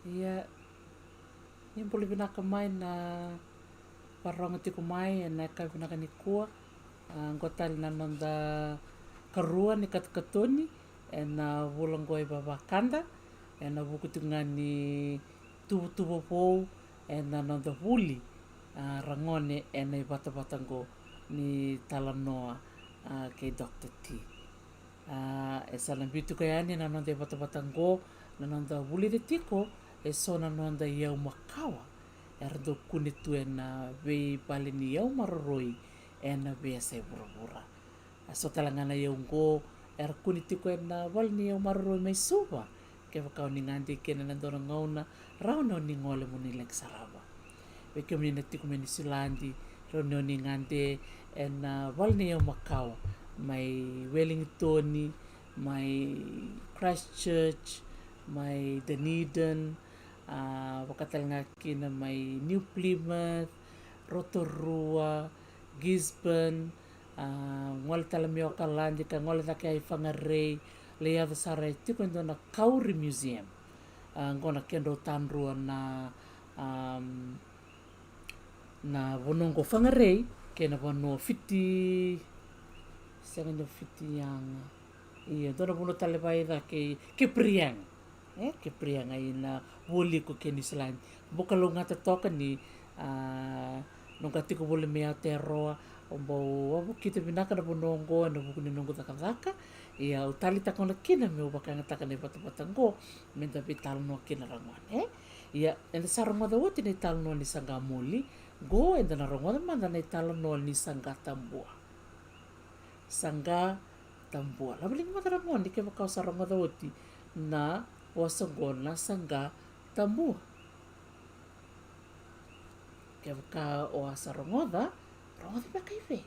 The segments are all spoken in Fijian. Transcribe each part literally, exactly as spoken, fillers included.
Ia, ni bula vinaka mai na varogo tiko mai ena yakavi vinaka nikua. A, qo tale na noda karua ni katukatoni ena vula qo i vavakada, ena vuku tiko ga ni tuvatuva vou ena noda vuli, a, ragone ena ivatavata qo ni talanoa, a, kei Doctor T. A, e sa na biu tiko yani na noda ivatavata qo, na noda vulica tiko eso na noda iyau makawa era dau kune tu ena veivale ni iyau maroroi ena veiyasai vuravura. A, so tale ga na iyau qo era kune tiko ena vale ni iyau maroroi mai Suva. Kevaka o ni gade kina ena dua na gauna, rawa ni o ni gole mo ni laki sarava. Vei kemuni na tiko mai Niusiladi, rawa ni o ni gade ena vale ni iyau makawa mai Wellington, mai Christchurch, mai Dunedin, a, vaka tale ga kina mai New Plymouth, Rotorua, Gisborne, a, gole tale mai Okaladi ka gole cake i Fagairei, lai yaco sara e tiko e dua na Kauri Museum. A, qo na kedrau tadrua na, am, na vanua qo Fagairei kei na vanua Fiti, sega ni Fiti Yaga. Ia, dua na vanua tale vei cake, Keiperiaga. E, Keiperiaga ina vualiku kei Niusiladi. Bau kalougata toka ni, a, noqu a tiko voli mai Aotearoa, au bau wavokita vinaka na vanua oqo ena vuku ni noqu cakacaka. Ia, au taleitaka gona kina meu vakayagataka na ivatavata oqo meda veitalanoa kina ragone, e. Ia, eda sa rogoca oti na italanoa ni saqa moli. Qo eda na rogoca mada na italanoa ni saqa tabua. Saqa tabua. Lavalagi mada ragone kevaka o sa rogoca oti na vosa qo na saqa tabua. Kevaka o a sa rogoca, rogoca beka i vei?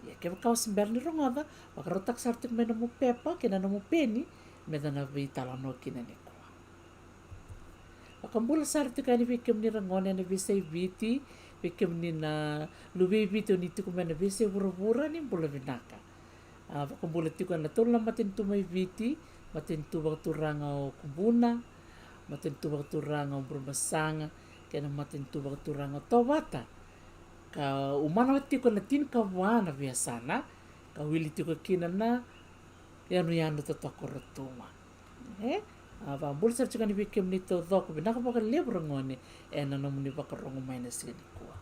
Ia, kevaka o se bera ni rogoca, vakarautaka sara tiko mai na nomu pepa kei na nomu peni, meda na veitalanoa kina nikua. Vakabula sara tiko yani vei kemuni ragone ena veiyasai Viti, vei kemuni na luve i Viti o ni tiko mai na veiyasai vuravura, ni bula vinaka. A, vakabula tiko ena tolu na matanitu mai Viti, matanitu vakaturaga o Kubuna, matanitu vakaturaga o Burebasaga, kei na matanitu vakaturaga o Tovata. Ka umana tiko na tinikava na veiyasana ka wili tiko kina na yanuyanu totoka o Rotuma. E, a, vakabula sara tiko yani vei kemuni taucoko, vinaka vakalevu ragone ena nomuni vakarogo mai na siga nikua.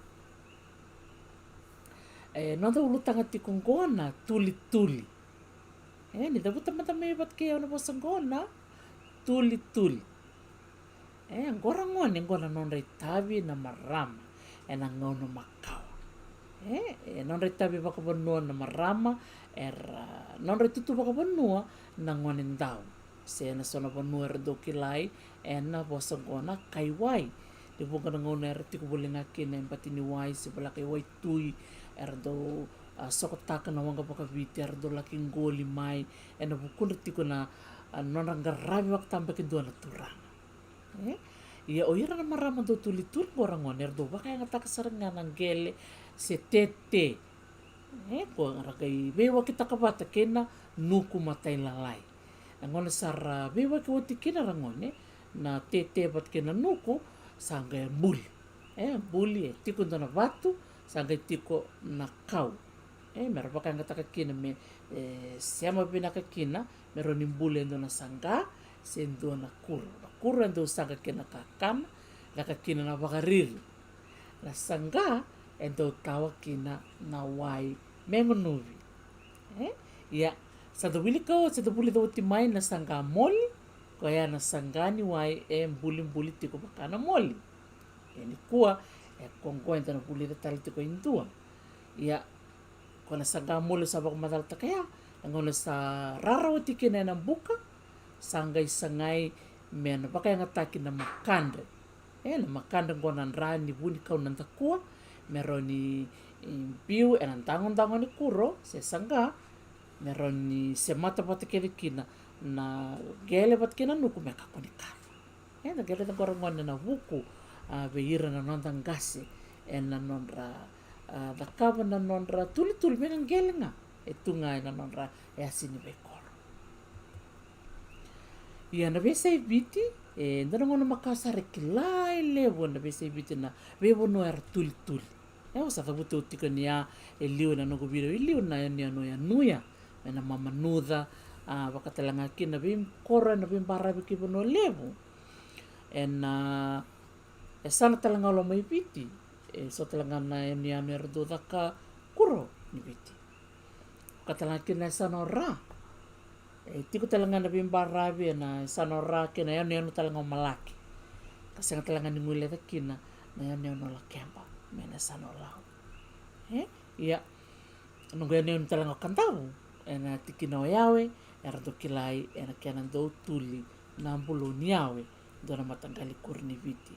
E, noda ulutaga tiko qo na tulituli. E, ni cavuta mada mai vata kei au na vosa qo na tulituli. E, qo ragone, qo na nodra itavi na marama ena gauna makawa. E, e nodra itavi vakavanua na marama, era nodra itutu vakavanua na gonedau. Se ena so na vanua era dau kilai ena vosa qo na kaiwai. Ni vuqa na gauna era tiko voli ga kina e bati ni wai, se voleka i waitui, era dau, a, sokotaka na waqa vakaviti, era dau laki qoli mai, ena vukudra tiko na, a, nodra qaravi vakatabakidua na turaga. E? Ia o ira na marama dau tulituli qo ragone, era dau vakayagataka sara ga na qele se tete. E, ko ra qai veiwakitaka vata kei na nuku matailalai. Na gauna sa ra veiwaki oti kina ragone, na tete vata kei na nuku, sa qai buli. E, buli, e tiko e dua na vatu, sa qai tiko na kau. E, me ra vakayagataka kina me, e, sema vinaka kina, me rawa ni buli e dua na saqa se dua na kuro. Na kuro e dau saqa kina kakana, caka kina na vakariri. Na saqa e dau tawa kina na wai me gunuvi. E? Ia, sa da wilika oti, sa da vulica oti mai na saqa moli, koya na saqa ni wai e bulibuli tiko vaka na moli. E nikua, e ko qo eda na vulica tale tiko e dua. Ia, ko na saqa moli sa vakamacalataka ya, na gauna sa rara oti kina ena buka, sa qai sagai me na vakayagataki na makadre. E, na makadre qo na dra ni vunikau na dakua, me rawa ni, e, biu ena dagodago ni kuro se saqa, me rawa ni semata vata kece kina na qele vata kei na nuku me kakua ni kava. E, na qele qo ragone na vuku, a, vei ira na noda qase ena nodra, a, cakava na nodra tulituli me na qele ga e tu ga ena nodra yasi ni veikoro. Ia na veiyasai Viti, E dua na gauna makawa sara e kilai levu ena veiyasai Viti na veivanua era tulituli. E, au sa cavuta tiko ni a e liu ena noqu video i liu na yanuyanu o Yanuya, ena Mamanuca, a, vaka tale ga kina veikoro ena veibaravi kei Vanua Levu. Ena, e, yasana tale ga o Lomaiviti, e so tale ga na yanuyanu era dau caka kuro ni Viti. Vaka tale ga kina na yasana o Ra. E tiko tale ga na veibaravi ena yasana o Ra kei na yanuyanu tale ga o Malake. Ka sega tale ga ni guileca kina na yanuyanu o Lakeba mai na yasana o Lau. E, ia, noqu yanuyanu tale ga o Kadavu ena tikina o Yawe, era dau kilai ena kena dau tuli na bulou ni yawe dua na mataqali kuro ni Viti.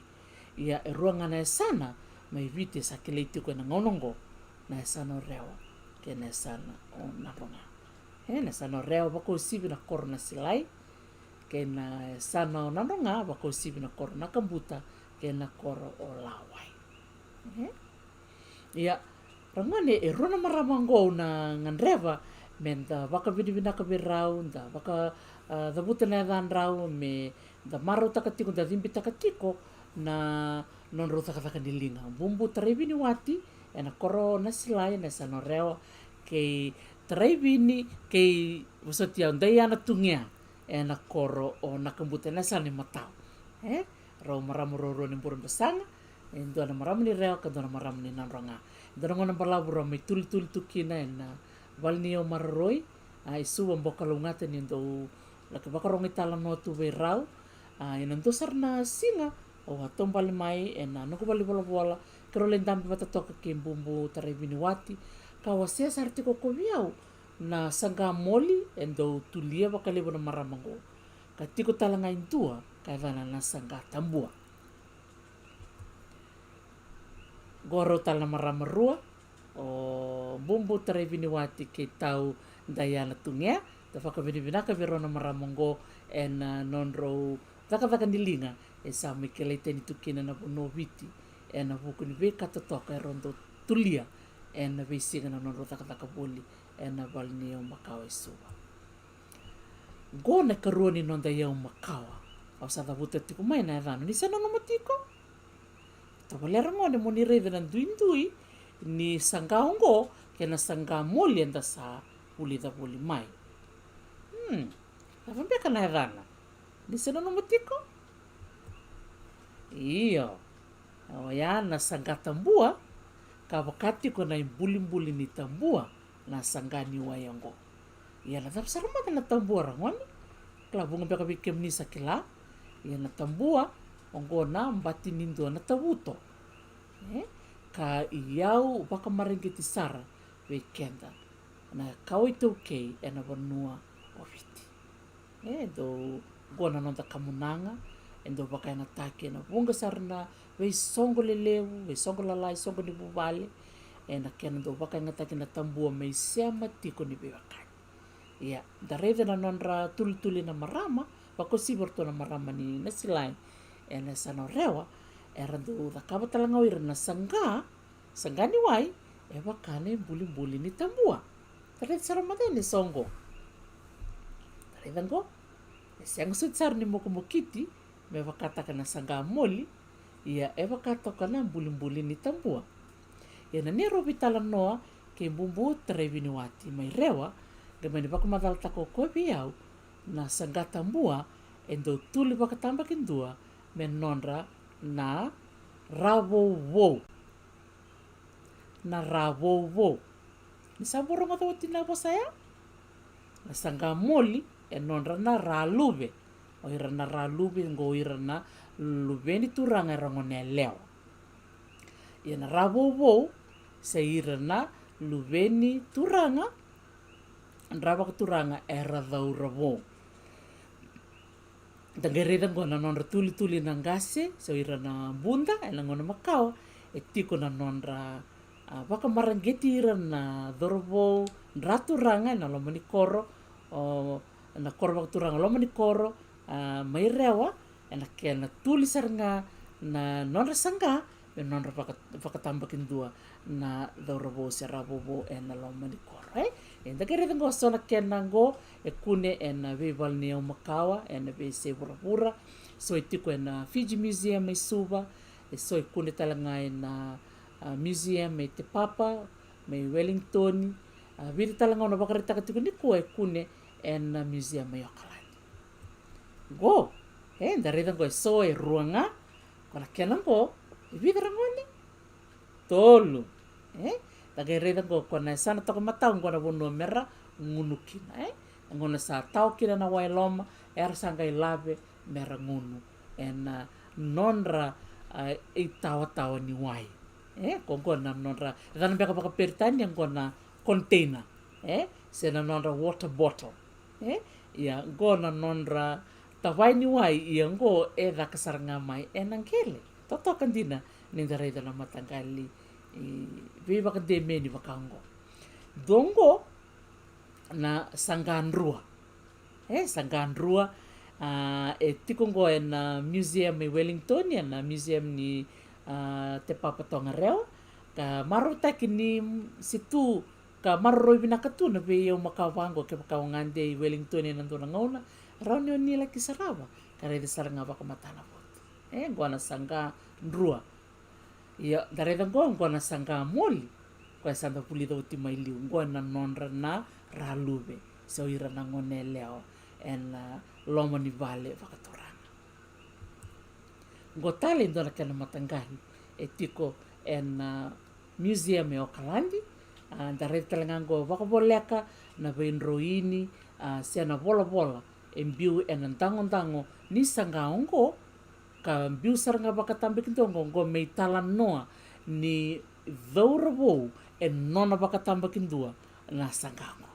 Ia e rua ga na yasana mai Viti e sa kilai tiko ena gauna oqo, na yasana o Rewa kei na yasana o Nadroga. E, na yasana o Rewa vakauasivi na koro Nasilai, kei na yasana o Nadroga vakauasivi na koro Nakabuta kei na koro o Lawai. E? Ia, ragone, e rua na marama oqo au na gadreva me da vakavinavinaka vei rau, da vaka, a, cavuta na yacadrau, me da marautaka tiko, da cibitaka tiko na nodrau cakacaka ni liga. Bubu Taraivini Wati ena koro Nasilai ena yasana o Rewa, kei Taraivini, kei vosoti au, Daiana Tugea ena koro o Nakabuta ena yasana i Matau. E? Rau marama ruarua ni Burebasaga, e dua na marama ni Rewa ka dua na marama ni Nadroga. E dua na gauna balavu rau mai tulituli tu kina ena vale ni yau maroroi, a, i Suva. Bau kalougata ni dau laki vakarogo italanoa tu vei rau. A, ena dua sara na siga au a taubale mai ena noqu valenivolavola, keirau lai dabe vata toka kei Bubu Taraivini Wati, ka wasea sara tiko ko vei au na saqa moli e dau tulia vakalevu na marama oqo. Ka tiko tale ga e dua ka yacana na saqa tabua. Qo rau tale na marama rua, o Bubu Taraivini Wati kei tau Daiana Tugea. Da vakavinavinaka vei rau na marama oqo ena nodrau cakacaka ni liga e sa mai kilai tani tu kina na vanua o Viti ena vuku ni veika totoka erau dau tulia ena veisiga na nodrau cakacaka voli ena vale ni yau makawa e Suva. Qo na ikarua ni noda iyau makawa au sa cavuta tiko mai na yacana. Ni se nanuma tiko, tovolea ragone mo ni raica na duidui ni saqa oqo kei na saqa moli eda sa vulica voli mai. Hmm, cava beka na yacana? Ni se nanuma tiko? Io, oya na saqa tabua, ka vaka tiko na ibulibuli ni tabua na saqa ni wai oqo. Ia na cava sara mada na tabua, ragone? Kila, vuqa beka vei kemuni sa kila. Ia na tabua oqo na bati ni dua na tavuto, e? Ka iyau vakamareqeti sara vei keda na kawa iTaukei ena vanua o Viti. E dau, qo na noda kamunaga e dau vakayagataki ena vuqa sara na veisoqo lelevu, veisoqo lalai, soqo ni vuvale, ena kena dau vakayagataki na tabua me isema tiko ni veiwekani. Ia, da raica na nodra tulituli na marama, vakauasivi o ratou na marama ni Nasilai ena yasana o Rewa, era dau cakava tale ga o ira na saqa, saqa ni wai e vaka na ibulibuli ni tabua. Da raica sara mada yani e so qo. Da raica qo, e sega soti sara ni mokomokiti me vakataka na saqa moli, ia e vaka toka na bulibuli ni tabua. Ia na neirau veitalanoa kei Bubu Taraivini Wati mai Rewa, qai mani vakamacalataka o koya vei au, na saqa tabua e dau tuli vakatabakidua me nodra na ra vouvou. Na ra vouvou. Ni sa bau rogoca oti na vosa ya? Na saqa moli e nodra na ra luve. O ira na ra luve qo o ira na luve ni turaga era gone yalewa. Ia na ra vouvou se ira na luve ni turaga, dra vakaturaga era cauravou. Da qai raica qo na nodra tulituli na qase, so ira na buda, ena gauna makawa e tiko na nodra, a, vakamareqeti ira na cauravou dra turaga ena loma ni koro, o, na koro vakaturaga loma ni koro, a, mai Rewa, ena kena tuli sara ga na nodra saqa, me nodra vaka, vakatabakidua na cauravou se ra vouvou ena loma ni koro, e? Eda qai raica qo so na kena qo e kune ena veivale ni yau makawa, ena veiyasai vuravura, So e tiko ena Fiji Museum mai Suva, e so e kune tale ga ena, a, museum mai Te Papa, mai Wellington, a, vica tale ga au na vakaraitaka tiko nikua e kune ena museum mai Okaladi. Qo, e, da raica qo e so e rua ga, ko na kena qo, e vica ragone? Tolu. E? Da qai raica qo ko na yasana toka matau qo na vanua mera gunu kina, e? Na gauna sa tao kina na wai loma, era sa qai lave mera gunu ena nodra, a, itawatawa ni wai. E? Ko qo na nodra, e cana beka vakaperitania qo na container, e? Se na nodra water bottle. E? Ia, qo na nodra tavai ni wai, ia qo e caka sara ga mai ena qele. Totoka dina ni da raica na mataqali, e, veivakademeni vaka qo. Dua qo na saqa drua. E, saqa drua, a, e tiko qo ena museum mai Wellington, ena museum ni, a, Te Papa Tongarewa. Ka marautaki ni se tu ka maroroi vinaka tu na veiyau makawa vaqo, kevaka o gade i Wellington ena dua na gauna, rawa ni o ni laki sarava ka raica sara ga vakamatana votu. E, qo na saqa drua. Ia, da raica qo, qo na saqa moli, koya sa da vulica oti mai liu, qo na nodra na raluve, se o ira na gone yalewa ena, a, loma ni vale vakaturaga. Qo tale e dua na kena mataqali e tiko ena, a, museum e Okaladi. A, da raica tale ga qo vakavoleka na veidroini, a, se na volavola e biu ena dagodago ni saqa oqo, ka biu sara ga vakatabakidua qo, qo me italanoa ni cauravou e nona vakatabakidua na saqa qo.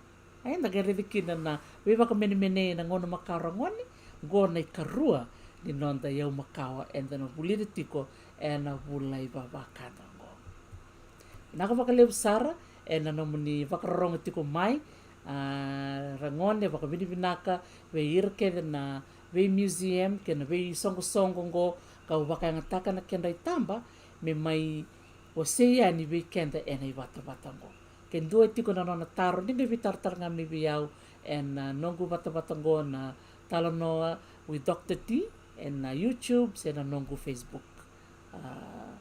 E, da qai raica kina na veivakamenemenei ena gauna makawa ragone, qo na ikarua ni noda iyau makawa eda na vulica tiko ena vula ivavakadra qo. Vinaka vakalevu sara ena nomuni vakarorogo tiko mai, a, ragone, vakavinavinaka vei ira kece na vei museum kei na veisoqosoqo qo, kau vakayagataka na kedra itaba me mai wasei yani vei keda ena ivatavata qo. Ke dua e tiko na nona taro, ni qai veitaratara ga mai vei au ena, a, noqu vatavata qo na Talanoa with Doctor T, ena, a, YouTube se na noqu Facebook. A,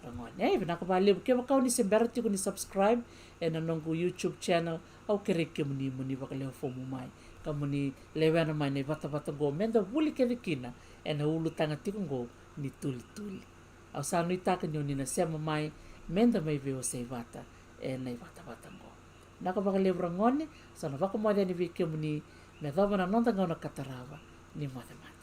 ragone, e, vinaka vakalevu. Kevaka o ni se bera tiko ni subscribe ena noqu YouTube channel, au kerei kemuni mo ni vakalewe fomu mai ka mo ni lewena mai na ivatavata qo meda vuli kece kina ena ulutaga tiko qo ni tulituli. Au sa nuitaka ni o ni na sema mai meda mai veiwasei vata ena ivatavata qo. Vinaka vakalevu ragone, sa na vakamoce yani vei kemuni me yacova na noda gauna ka tarava. Ni moce mada.